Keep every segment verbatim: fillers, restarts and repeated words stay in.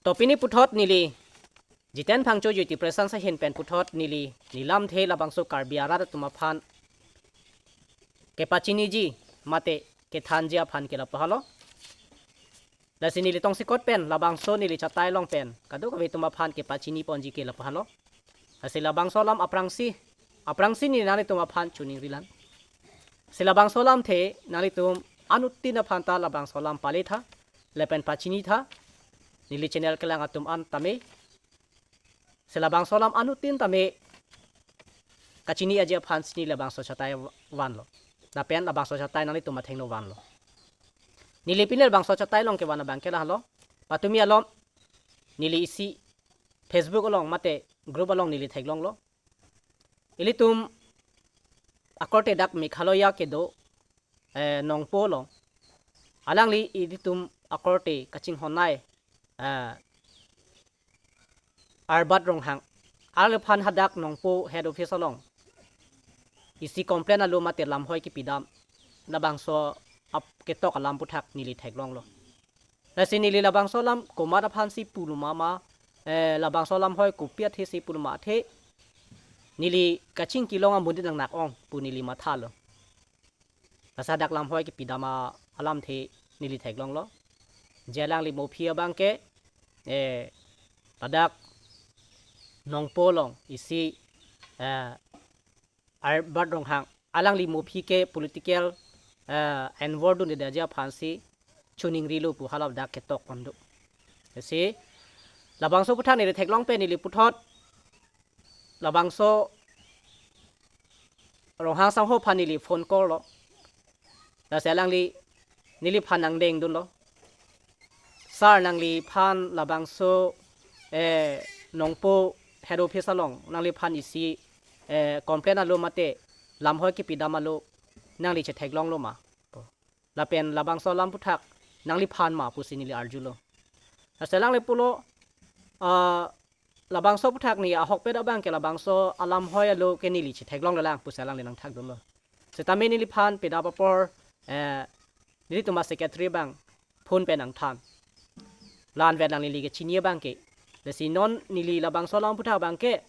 To pini puthot neli Jiten Phangcho Jyoti Presence ahin pen puthot neli nelamthe labangso Karbi arat atum aphan kepachiniji mate kethanji aphan ke lapu halo. Lasi neli tongsekot pen labangso neli chatai along pen kadokave atum aphan kepachini ponji ke lapu halo. Lasi labangso alam aphrangsi, aphrangsi neli nanglitum aphan choningrilang. Si labangso alamthe nanglitum anuttin aphan ta labangso alam pale tha, lapen pachini tha, neli channel kelang atum an tame. Si labangso alam anuttin tame kachini aji aphan si neli labangso chatai vanlo. Lapen labangso chatai nanglitum athengno vanlo. Neli pini labangso chatai along kevan abang ke lahelo. Patumi alom neli isi Facebook along mate group along neli theklonglo. Ilitum akorte dak Meghalaya kedo, eh, Nongpo along. Alangli ilitum akorte kachinghon-ai, eh, Arbat Ronghang. Alangliphan hadak Nongpo head office along isi complaint alo mate lamhoi kepidam labangso ap ketok alam aputhak neli theklonglo. Lasi neli labangso alam komat aphan si puloma ma, eh, labangso lamhoi kopi athe si puloma athe neli kachingki along amonit nangnak ong pu neli mathalo. Lasi hadak lamhoi kepidam alamthe neli theklonglo. Je alangli mophi abang ke, eh, ladak Nongpo along isi, eh, Arbat Ronghang. Alangli mophi ke political, eh, involved dunde aji aphan si choningrilo pu hala dak ketok kondo. Si labangso aputhak neli theklong pen neli puthot labangso Ronghang sangho aphan neli phone call lo. Lasi alangli neliphan nangdengdunlo. Sir, nangliphan labangso, eh, Nongpo head office along nangliphan isi, eh, complaint alo mate lamhoi kepidam alo nangli chetheklonglo ma? Lapen labangso alam aputhak nangliphan ma pusi neli arjulo. Lasi alangli pulo, ah, labangso aputhak neli ahokpet abang ke labangso alamhoi alo ke neli chetheklonglelang pusi alangli nangthakdunlo. Setame neliphan pidap apor, eh, nelitum asecretary abang phone pen nangthan. La-an vet nanglili kechini abang ke. Lasi non neli labangso alam aputhak abang ke,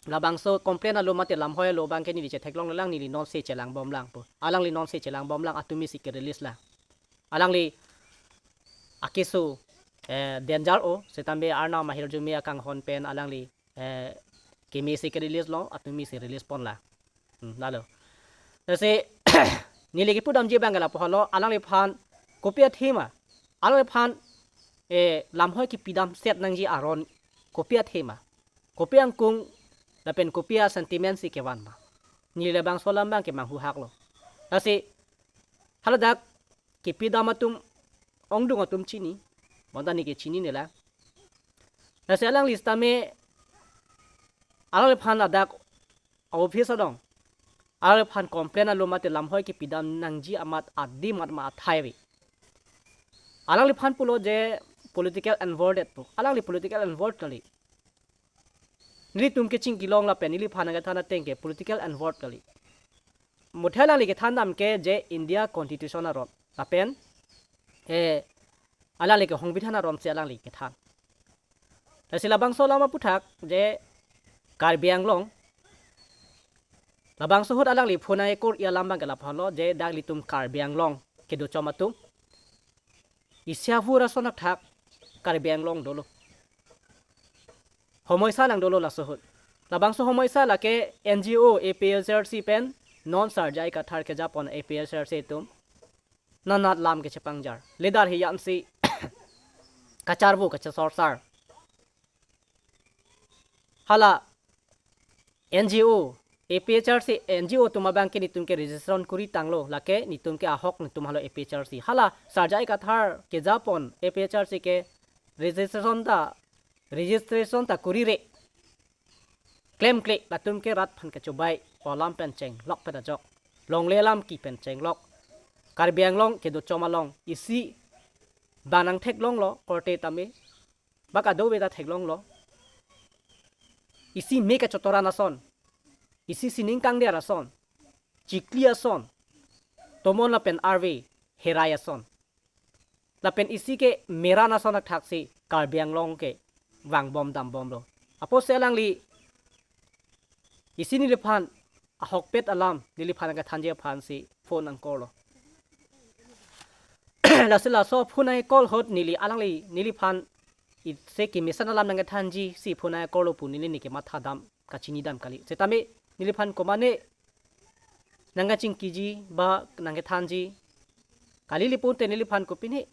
labangso complaint alo mate lamhoi alo abang ke neli chetheklonglelang, neli nonsi chelangbomlang pu. Alangli nonsi chelangbomlang, atumi si kerelease lang. Alangli akeso, eh, danger o, setame Arnam ahirjume akanghon pen alangli, eh, keme si kerelease lo, atumi si release ponlang. Hmm, lalo. Lasi neli kepudamji abang ke lapu halo, alangliphan kopi athema, alangliphan, eh, lamhoi kepidam set nangji aron kopi athema, kopi angkung lapen kopi asentiment si kevan ma? Neli labangso alam abang ke manghuhaklo. Lasi haladak kepidam atum, ongdung atum chini, bonta neli ke chininela. Lasi alangli setame alangliphan ladak office along alangliphan complaint alo mate lamhoi kepidam nangji amat adim amat athai ave. Alangliphan pulo je political involved pu. Alangli political involved kali. Nelitum kechingki along lapen neliphan nangkethan ateng ke political involved kali. Muthe alangli kethandam ke je India Constitution aron lapen, eh, alangli ke songbidhan aron si alangli kethan. Lasi labangso alam aputhak je Karbi Anglong, labangso ahut alangli phone ai kur-i alam abang ke lapu halo je dak ilitum Karbi Anglong kedochom atum isi avur ason athak Karbi Anglong dolo. Homoisa nang dolo laso ahut. Labangso homoisa lake N G O, A P H L C pen non Sir J I Kathar kejapon A P H L C atum nanat lam kechepangjar. Leader hiyan si kacharvo kachesorsar. Hala N G O, A P H L C N G O atum abang ke netum ke registration kuri tanglo, lake netum ke ahok netum halo A P H L C. Hala Sir J I Kathar kejapon A P H L C ke registration ta, registration ta kurire. Klemkle, latum ke rat aphan kachobai, alam pen chenglok pen ajok. Longle alam ki pen chenglok. Karbi Anglong kedochom along isi bang nangtheklonglo korte tame. Ba kadokave ta theklonglo. Isi me kachotoran ason, isi sining kangder ason, chikli ason, tomon lapen arve herai ason, lapen isi ke meran ason athak si Karbi Anglong ke vangbom dambomlo. Apotsi alangli isi neliphan ahokpet alam neliphan kethanji aphansi phone nangkorlo. Lasi laso phone nangcall ahut neli alangli neliphan isi kemesen alam nangkethanji si phone nangkorlo pu neli neke mathadam kachinidam kali. Setame neliphan komane nangkachingkiji ba nangkethanji kali, lapulote neliphan kopine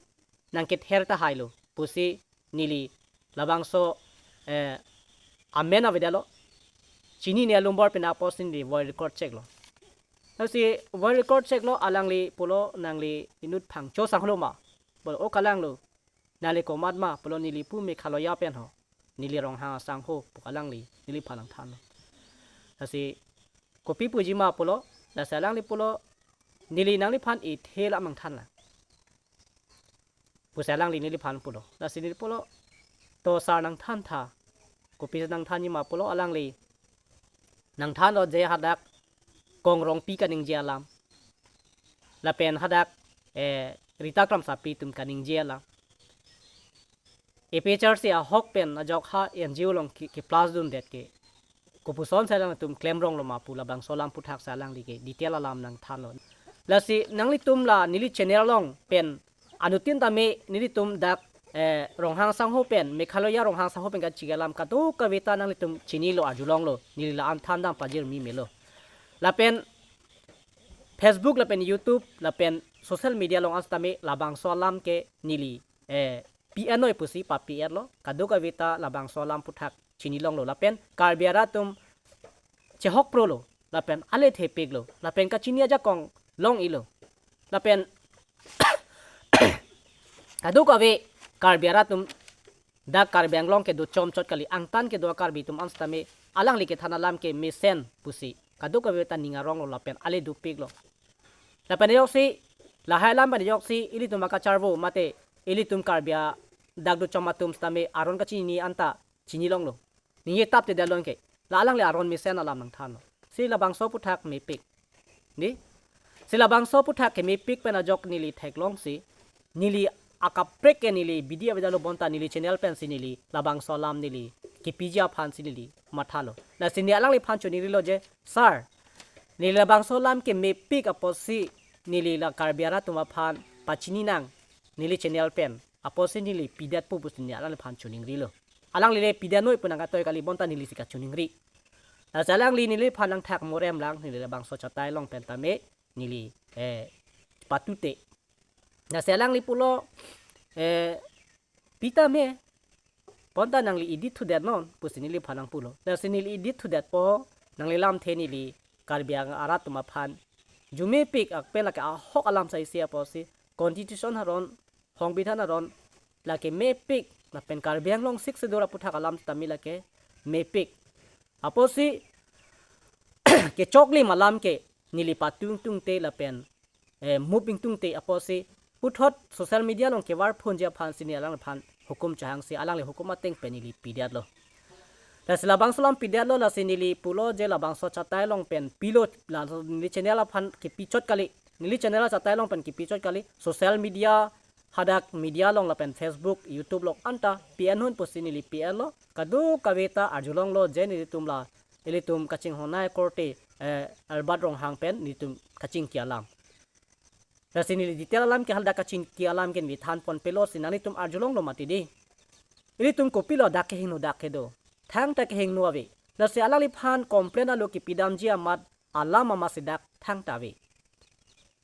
nangkether tahailo pusi neli labangso, eh, amen avedetlo. Chinine alumbor pen apotsi neli voice record checklo. Lasi voice record checklo, alangli pulo, "Nangli inut Phangcho asangho ma?" Pulo, "O, kalanglo." "Nangli komat ma?" Pulo, "Neli pu Meghalaya pen ho. Neli Ronghang asangho," pu alangli neliphan nangthanlo. Lasi "Kopi puji ma?" pulo. Lasi alangli pulo, "Neli nangliphan ithe alam nangthanlang," pusi alangli neliphan pulo. Lasi neli pulo, "To sir, nangthantha." "Kopi nangthanji ma?" pulo, alangli nangthanlo je hadak Kong Rongpi kaningje alam, lapen hadak, eh, Rita Kramsapi atum kaningje alam, A P H R C ahok pen ajok ha N G O along ke, ke plus dundet ke kopuson si alangtum klemronglo ma pu labangso alam aputhak si alangli ke detail alam nangthanlo. Lasi nanglitum la neli channel along pen anuttin tame nelitum dak, eh, Ronghang asangho pen, Meghalaya Ronghang asangho pen kachi alam kadokave ta nanglitum chinilo, arjulonglo, neli la-an thandam pajirmi melo. Lapen Facebook lapen YouTube lapen social media along an setame labangso alam ke neli, eh, pi-et noi pusi papi-etlo. Kadokave ta labangso alam aputhak chinilonglo. Lapen Karbi arat atum chehokprolo, lapen ale thepiklo, lapen kachini ajakong long-ilo. Lapen kadokave Karbi arat atum dak Karbi Anglong kedo chomchot kali, angtan kedo Karbi atum an setame alangli kethan alam ke mesen pusi kadokave ta ning aronglo lapen ale dopiklo. Lapen ajoksi lahai alam pen ajoksi ilitum akacharvo mate ilitum Karbi adak dochom atum setame aron kachini anta chinilonglo. Ningje tapte dalon ke la alangli aron mesen alam nangthanlo. Si labangso aputhak mepik. Di? Si labangso aputhak ke mepik pen ajok neli theklongsi, neli akaprek ke neli bidi avedetlo bonta neli channel pensi neli labangso alam neli kepiji aphansi neli mathalo. Lasi neli alangliphan choningrilo je, "Sir, neli labangso alam ke mepik apotsi neli la Karbi arat atum aphan pachini nang neli channel pen apotsi neli pidetpo," pusi neli alangliphan choningrilo. Alangli le pidet noi pu nangkatoi kali bonta neli si kachoningri. Lasi alangli neliphan nangthak morem lang, neli labangso chatai along pen tame neli, eh, patute. Lasi alangli pulo, eh, "Pi tame, bonta nangli edit thudet non?" pusi neliphan nangpulo. Lasi neli edit thudetpo, nangli lamthe neli Karbi Ang- arat atum aphan arjumepik ak pen lake ahok alam saisi apotsi, constitution aron, songbidhan aron lake mepik, lapen Karbi Anglong Sixth Schedule aputhak alam tame lake mepik. Apotsi kechoklim alam ke neli patung tungte lapen, eh, muping tungte apotsi puthot social media along kevar phunji aphansi neli alangliphan hukum chehangsi alangli hukum ateng pen neli pidetlo. Lasi labangso alam pidetlo, lasi neli pulo je labangso chatai along pen pilo, la neli channel aphan kepichot kali, neli channel achatai along pen kepichot kali, social media, hadak media along lapen Facebook, YouTube along anta pi-et non pusi neli pi-etlo. Kadokave ta arjulonglo je nelitum la, ilitum kachinghon nai korte, eh, Albert Ronghang pen nelitum kachingki alam. Lasi neli detail alam ke hadak kachingki alam ke neli thanponpelo, si nanglitum arjulonglo mati di. Ilitum kopilo dak kehingno dak kedo. Thangta kehingno ave. Lasi alangliphan complain alo kepidamji amat alam amat si dak thangta ave.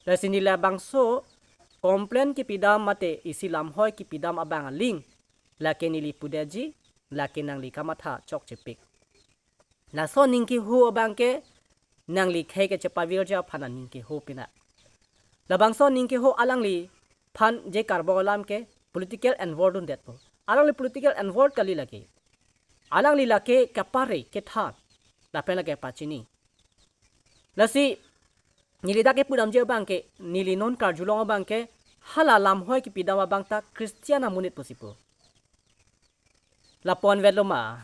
Lasi neli labangso complain kepidam mate isi lamhoi kepidam abang aling, lake neli pudetji, lake nangli kamatha chokchepik. Laso aning keho abang ke nangli khei kechepavirji aphan aning keho pina. Labangso aning keho alangliphan je Karbong alam ke political involved undetpo. Alangli political involved kali lake. Alangli lake kapare kethan, lapen lake pachini. Lasi neli dak kepudamji abang ke, neli non karjulong abang ke, hala lamhoi kepidam abang ta Christian amonit pusi pu. Lapu-an vetlo ma?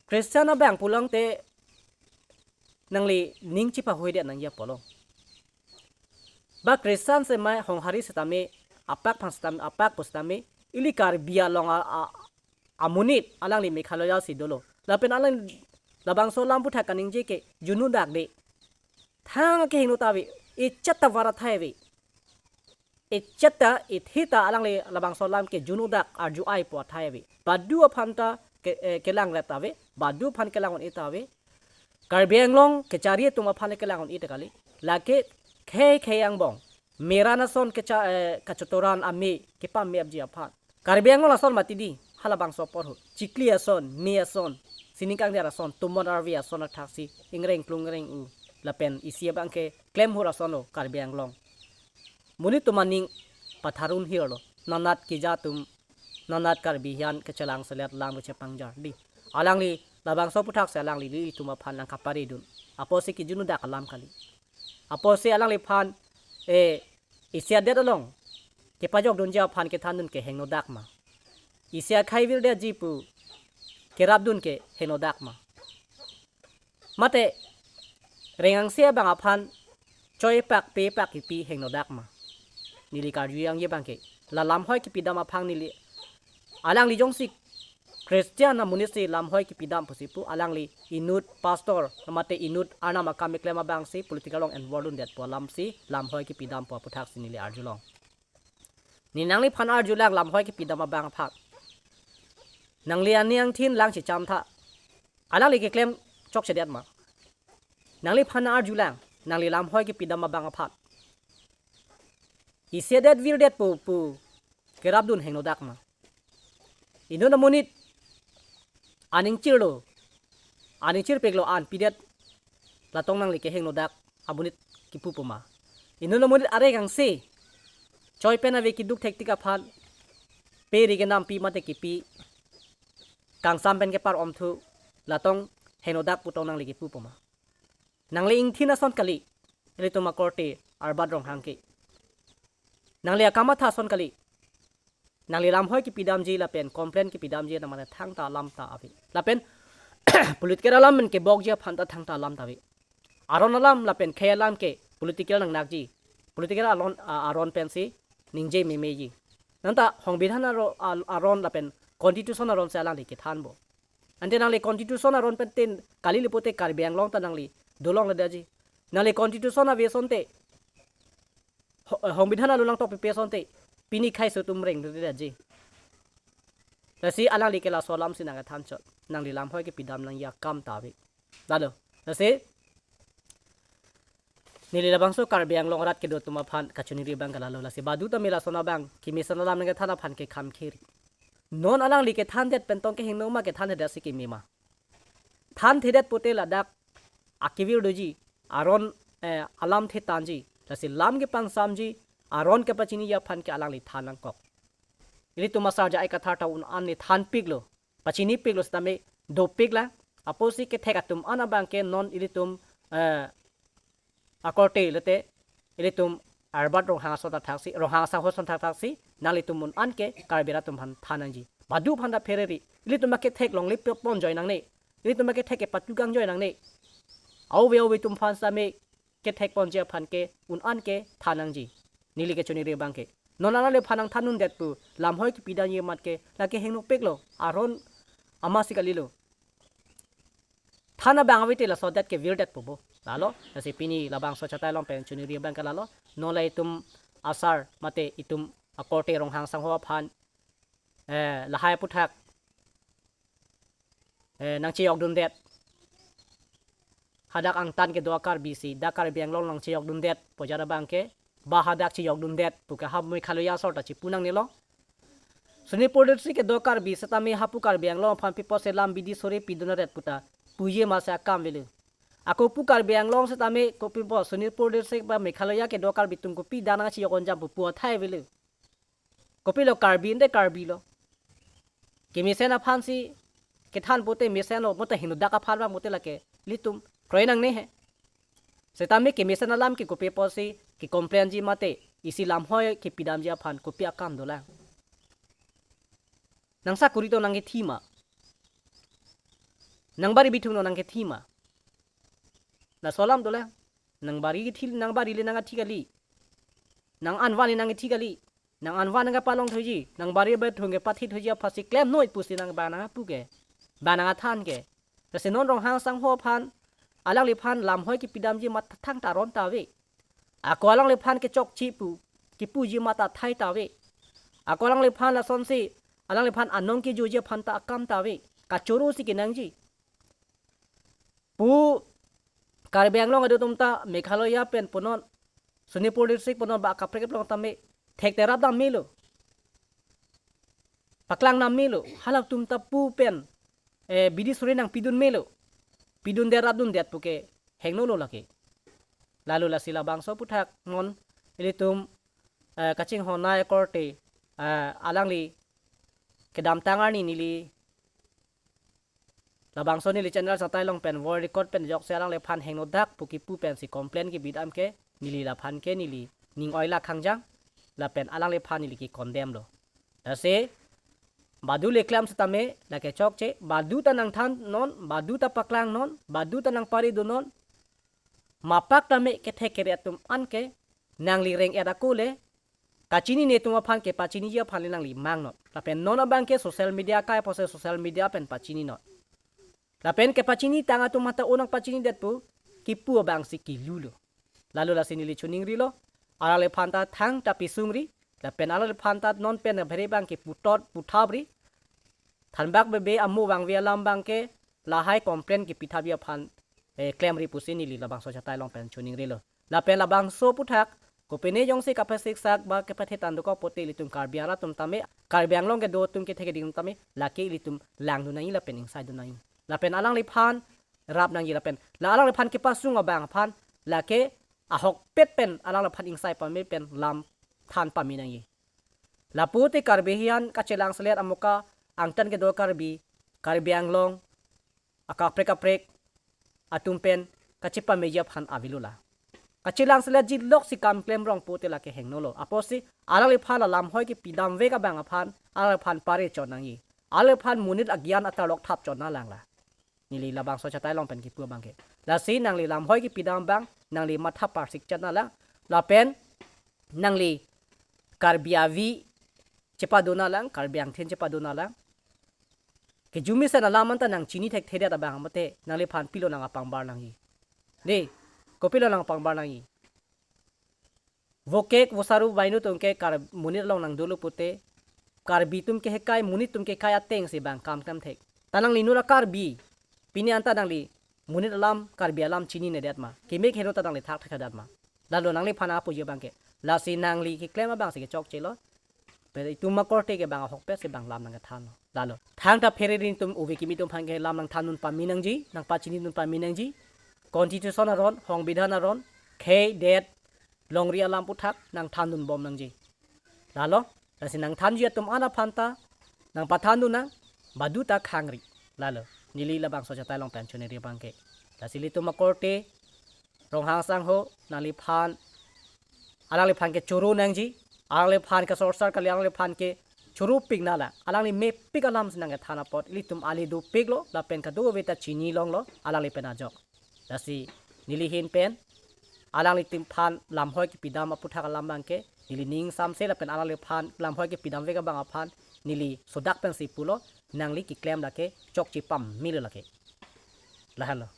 Christian abang pulote nangli ning chepahoidet nangji apotlo. Ba Christian si mai Honghari setame apak aphan stam, apak pusitame ili Karbi Anglong a, a, amonit alangli Meghalaya si dolo. Lapen alang labangso alam aputhak kaningje ke junu dak de. Thang kehingno ta ave, echat ta var athai ave. Echat ta, ithi ta alangli labangso alam ke junu dak arju ai pu athai ave. Badu aphan ta ke, eh, kelang ret ave, badu aphan kelang un-e ta ave. Karbi Anglong kechari atum aphan kelang un-e ta kali. Lake khei khei angbong. Meran ason kecha, eh, kachotoran ame kepame apji aphan. Karbi Anglong ason mati di, halabangso apor ahut. Chikli ason, me ason, sining kangder ason, tumon arve ason athaksi, ingreng klung ingreng u, lapen isi abang ke klemhur ason lo Karbi Anglong. Monit atum aning patharun hirlo, nanat kija atum, nanat Karbi hian kechelang selet lang kechepangjar di. Alangli labangso aputhak si alangli ilitum aphan nangkapare dun. Apotsi kejunu dak alam kali. Apotsi alangliphan, eh, isi adet along kepajok dunji aphan kethan dun ke hingno dak ma? Isi akhei virdetji pu kerap dun ke hingno dak ma? Mate rengangse abang aphan choi pak pe pak kipi hingno dak ma? Neli karju yangji abang ke, la lamhoi kepidam aphan neli, alangli jongsi Christian amonit si lamhoi kepidam pusi pu, alangli inut pastor mate inut arnam akam keklem abang si political along involve dundet pu alam si lamhoi kepidam pu aputhak si neli arjulong. Ne nangliphan arjulang lamhoi kepidam abang aphan. Nangli aning angthin lang checham tha. Alangli keklem chokchedet ma? Nangliphan arjulang, nangli lamhoi kepidam abang aphan. Isi adet virdetpo pu kerap dun hingno dak ma? Inut amonit aning chirlo, aning chirpiklo an pidet, latong nangli kehingno dak amonit kipupo ma? Inut amonit arengangse choi pen ave keduk thektik aphan pe ri kenampi mate kipi, kangsam pen kepar omthu, latong hingno dak pu tong nangli kipupo ma? Nangli ingthin ason kali, ilitum akorte Arbat Ronghang ke. Nangli akamatha ason kali. Nangli lamhoi kepidamji lapen complain kepidamji namane thangta alam ta ave. Lapen political alam pen kebokji aphan ta thangta alam ta ave. Aron alam lapen khei alam ke political nangnakji. Political alon, a, aron pensi ningje memeji. Nangta hongbidhan aro-, al-, aron lapen constitution aron si alangli kethanpo. Ante nangli constitution aron pen tin kali lipote Karbi Anglong ta nangli dolongledetji. Nangli constitution ave asonte, ho-, hongbidhan along nangtok pipe asonte, pini khei so atum rengledetji. Lasi alangli ke laso alam si nangkethan chot. Nangli lamhoi kepidam nangji akam ta ave. Lalo. Lasi neli labangso Karbi Anglong arat kedo atum aphan kachiningri abang ke lalo. Lasi badu tame lason abang kemesen alam nangkethan aphan ke kham kheri. Non alangli kethandet pen tong kehingno ma, kethanthedet si keme ma? Thanthedet pote ladak akevir doji, aron, eh, alamthe tangji, lasi lam kepangsamji, aron kepachiniji aphan ke alangli than nangkok. Ilitum asar Ja-i Kathar ta un-an ne thanpiklo, pachinipiklo sitame dopiklang. Apotsi kethek atum an abang ke non ilitum, eh, akorte lote ilitum Arbat Ronghang ason ta thaksi, Ronghang asangho ason ta thaksi, nanglitum un-an ke Karbi rat atum aphan than nangji. Badu aphan ta pherere, ilitum akethek longle pe pon joi nangne, ilitum akethek ke patu gang joi nangne. Ave ave atum aphan sitame kethek ponji aphan ke un-an ke than nangji. Neli kachiningri abang ke, non alangliphan nangthan undet pu lamhoi kepidamji amat ke lake hingnopiklo, aron amatsi kalilo. Than abang ave te laso adet ke virdetpo bo. Lalo, lasi pini labangso achatai along pen chiningri abang ke lalo. Non la itum asar mate itum akorte Ronghang asangho aphan, eh, lahai aputhak, eh, nangchejok dundet. Hadak angtan kedo a-Karbi si, dak Karbi Anglong nangchejok dundet pu ajat abang ke, ba hadak chejok dundet pu ke ha Meghalaya asor ta chipu nangnelo. Sonitpur district kedo Karbi sitame hapu Karbi Anglong aphan pi apotsi lam bidi sore pidun aret pu ta puji ma si akam avelo. Ako pu Karbi Anglong sitame kopi apot Sonitpur district ba Meghalaya kedo Karbi atum kopi dana chejok onjam pu pu athai avelo. Kopilo, Karbi ante Karbi lo. Kemesen aphan si kethan pote mesen lo, mote hingno dak aphan ba mote lake ilitum kroi nangne he. Sitame kemesen alam ke kopi apotsi kecomplainji mate isi lamhoi kepidamji aphan kopi akam dolang? Nangsakuri tong nangkethi ma? Nangbari bithung tong nangkethi ma? Laso alam dolang. Nangbari kethi, nangbari le nangkethi kali. Nang-an van le nangkethi kali. nang anvan nangkepalong thuji, nang bari bethung kepathi thuji aphansi klemnoi pusi nang bang nangpu ke, bang nangthan ke. Lasi non Ronghang sangho aphan, alangliphan lamhoi kepidamji amat thangta aron ta ave. Ako alangliphan kechokche pu, kepuji amat athai ta ave. Ako alangliphan lasonsi, alangliphan anong kejoji aphan ta akam ta ave. Kachoro si kenangji. Pu Karbi Anglong kedo atum ta Meghalaya pen punon, Sonipur district punon ba akaprek along tame thekterap dam melo. Paklang nam melo. Halatum ta pu pen, eh, bidi suri nangpidun melo. Pidundet rapdundet puke hengnolo lake. Lalo lasi labangso aputhak non ilitum, eh, kachinghon nai akorte, eh, alangli kedamtang arni neli labangso neli channel Chatai Longpen voice record pen ajoksi alangliphan hengnodak pu kepu pensi complain kebidam ke neli laphan ke neli ning oila khangjang lapen alangliphan neli kecondemn lo. Lasi badu le klem setame lake chokche, badu ta nangthannon, badu ta paklangnon, badu ta nangparidunnon. Mapak tame kethek kere atum anke nangli reng-et ako le kachinine atum aphan kepachiniji aphan le nangli mangnon. Lapen non abang ke social media akai apotsi social media pen pachininon. Lapen kepachinitang atum mata onang pachinidet pu kepu abangsi kilu lo. Lalo lasi neli choningrilo, alangliphan ta thangta pisungri, lapen alangliphan ta non pen bhere abang ke putot puthapri, thanbak bebe amo vangve alam abang ke lahai complain kepithapji aphan, eh, klemri pusi neli labangso Chatai Longpen choningrilo. Lapen labangso aputhak kopine jongsi kapasik sak ba kepathe tandukok pote ilitum Karbi arat atum tame, Karbi Anglong kedo atum kethek keding tame lake ilitum langdun nangji lapen ingsaidun nangji. Lapen alangliphan rap nangji lapen la alangliphan kepasung abang aphan lake ahokpet pen alangliphan ingsai pame pen lam than pame nangji. Lapu te Karbi hian kachelang selet amoka angtan kedo Karbi, Karbi Anglong akaprek kaprek atum pen kachepameji aphan avelo la. Kachelang seletji loksi kam klem rong pute lake hengnolo. Apotsi alangliphan la lamhoi kepidam vek abang aphan alangliphan pare chon nangji. Alangliphan monit agyan atarlok thap chon nanglang la. Neli labangso Chatai Longpen kepu abang ke. Lasi nangli lamhoi kepidam abang, nangli matha parsik chot nanglang. Lapen nangli Karbi avi chepado nanglang, Karbi angthin chepado nanglang. Kejumisen alam anta nangchini thekthedet abang mate nangliphan pilo nangpangbar nangji. Dei, kopilo nangpangbar nangji. Vokek vosaru vainu atum ke Kar monit along nangdolo pute, Karbi atum ke hekai, monit atum ke kai atengsi bang kam klem thek. Ta nangli nura Karbi, pini anta nangli monit alam, Karbi alam chininedet ma? Kemek heno ta nangli thakthak hadat ma? Lalo nangliphan apuji abang ke. Lasi nangli keklem abangsi kechokchelo. Pe itum akorte ke bang ahokpetsi bang lam nangkethanlo. Lalo thangta phere rin atum ove kimi atum aphan ke lam nangthandun pame nangji, nangpachinidun pame nangji. Constitution aron, hongbidhan aron, khei det, longri alam aputhak nangthandun bom nangji. Lalo, lasi nangthanji atum an aphan ta nangpathandun nang, badu ta khangri. Lalo, neli labangso Chatai Longpen choningri abang ke. Lasi ilitum akorte, Ronghang sangho, nangliphan, alangliphan kechoro nangji, alangliphan kesorsar kali, alangliphan kechoro pik nanglang, alangli mepik alamsi nangkethan apot, ilitum ale dopiklo, lapen kadokave ta chini longlo, alangli pen ajok. Lasi neli ahin pen, alanglitum aphan lamhoi kepidam aputhak alam abang ke, neli ning samse lapen alangliphan lamhoi kepidam vek abang aphan, neli sodak pensi pulo, nangli keklem lake, chokche pamelo lake. Lahenlo.